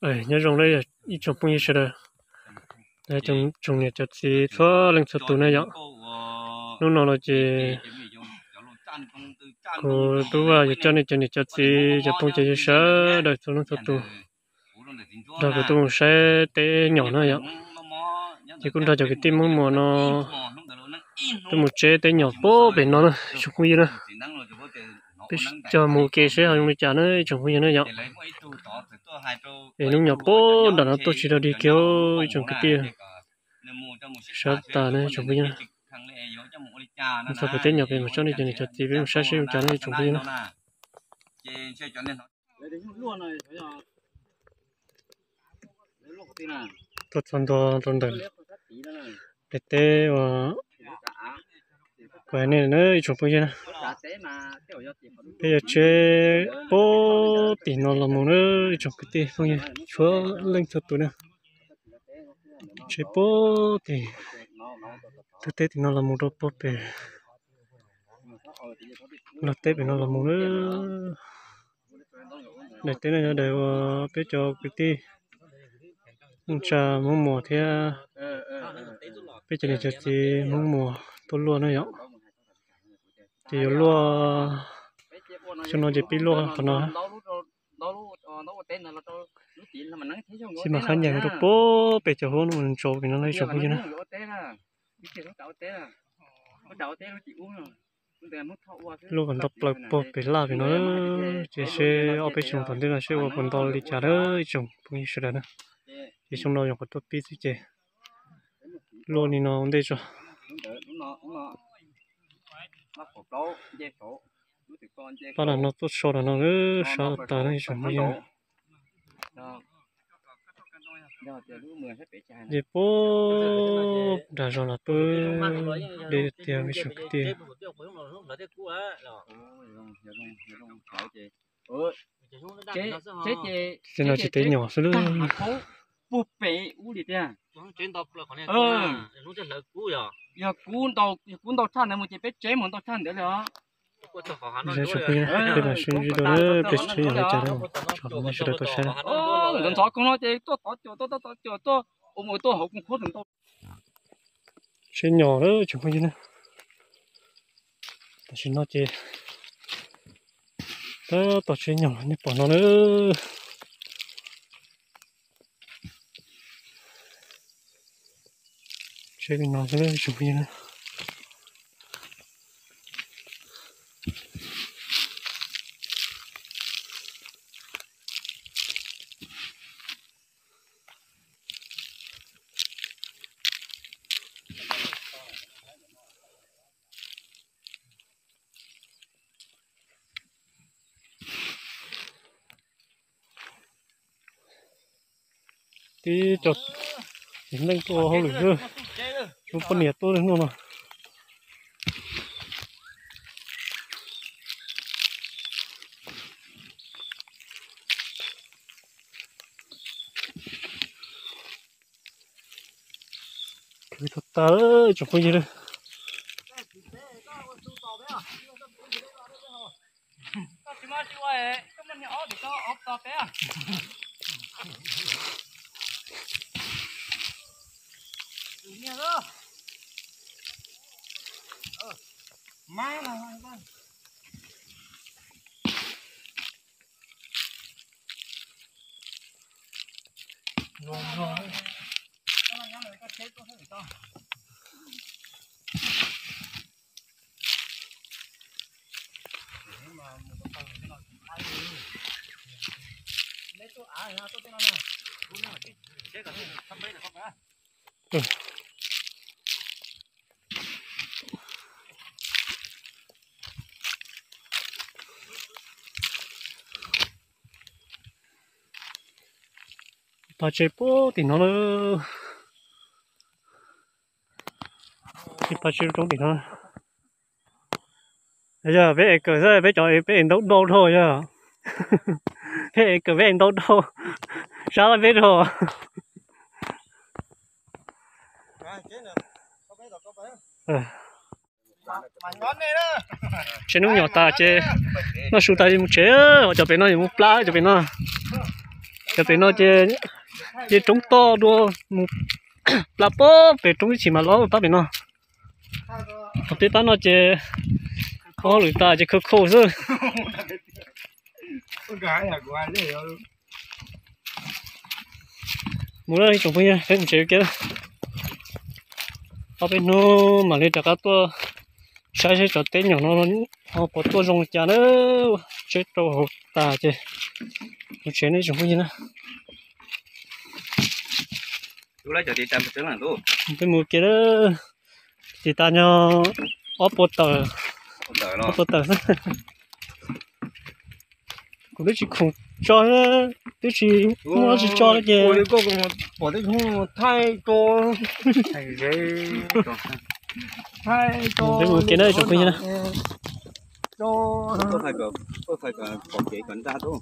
Nyob zoo ib tsoom phooj ywg sawv daws, tsoom niam cov txiv txhua leej txhua tus na yom. Hnub no los ces kuv twb yuav coj nej cov niam cov txiv cov phooj cov ywg sawv daws txhua leej txhua tus nrog kuv tuaj mus saib teb nyom na yom. Ces kuj nrog cov kwv tij Hmoob Muas no tuaj mus tseb teb nyom puag pem no na tsoom phooj ywg na. Peb cog mus ua ke seb ho zoo li cas na tsoom phooj ywg na yom. Es hnub nyom puag nram no tuaj tsis tau dig kiag ib tsoom kwv tij, sab tas na tsoom phooj ywg. Txog pem teb nyom pem mas tsob nej cov niam cov txiv peb mus saib seb zoo li cas na tsoom phooj ywg na. Tuaj txog ntua rau ntawm pem teb uas kuv hais nej na ib tsoom phooj ywg na. Peb yuav tseb puag tim no los mus na ib tsoom kwv tij phooj yw txhua leej txhua tus na. Tseb puag tim ntug teb tim no los mus rau puag pem nrog teb pem no los mus na. Daim teb no yog daim uas peb cov kwv tij neej tsa Hmoob Muas thiab peb cov niam cov txiv Hmoob Muas tuaj luaj na yom. Ces yuav luaj, xyoo no ces pib luaj qhov no. Xij mas qab nyees rau puag pem cov huab no ntsaus pem no na ib tsoom phooj ywg na. Luaj kom ntau plaws puag pem laj pem no, ces seb ob peb xyoo tom ntej no seb ua puas ntau li cas na ib tsoom phooj ywg sawv daws na. Ces xyoo no nyuam qhuav tuaj pib xwb ces luaj li no ua ntej tso. Pab nram no tuaj so nram no sab tas tas na ib tsoom phooj ywg. Ces puag nram zos los twb deb tiag ib tsoom kwv tij. Tej no tsis teb nyom xwb lawm. Yog kuv ntau tshaj ntawd mus ces peb tseb mus ntau tshaj ntawd li os. Peb mam sib ntsib dua, peb tsheb nyom li cas na, tso nej sawv daws tau saib na. Ntxov ntxov koog no ces tuaj tod cuam tuaj tod cuam tuaj ua mus tuaj hauv koog khuab ntau. Tsheb nyom lawm tsoom phooj ywg na. Tam sim no ces tab tom tsheb nyom nej pom no na. Tsheb li no xwb tsoom phooj ywg na. Tib co txiv neej tuaj hauj lwm xwb, lub poj niam tuaj hnub no. Khwv tag tag tsoom phooj ywg. Pab tseb puag tim no lawm. Ib pab tseb roob tim no. Yog peb ev kawm xwb, peb cov peb ev ntaub dhau dhau yog. Peb ev kawm peb ev ntaub dhau, sab laj peb dhau. Tseb hnub nyom tas ces noj su tas mus tsev, cov pem no yuav mus plab cov pem no. Cov pem no ces, ces roob toj dua mus plas pob pem roob ib chim mas los pab pem no. Ho peb pab no ces hauj lwm tas ces khaws khau xwb. Mus lawm ib tsoom phooj ywg, peb mus tsev ua ke. Ob peb hnub mam li rov qab tuaj saib seb cov teb nyuam no ho puas tuaj zoo li cas na. Tseb rau hauv tas ces mus tsev ne ib tsoom phooj ywg na. Peb mus ua ke, tiv tas nyob ob puas tawm, ob puas tawm xwb. Kuv twb tsis khoom tso, twb tsis muaj dab tsi tso ces pom tej thaij rau, thaij rau. Peb mus ua ke na tsoom phooj ywg na. Pom kev kom nrag tau.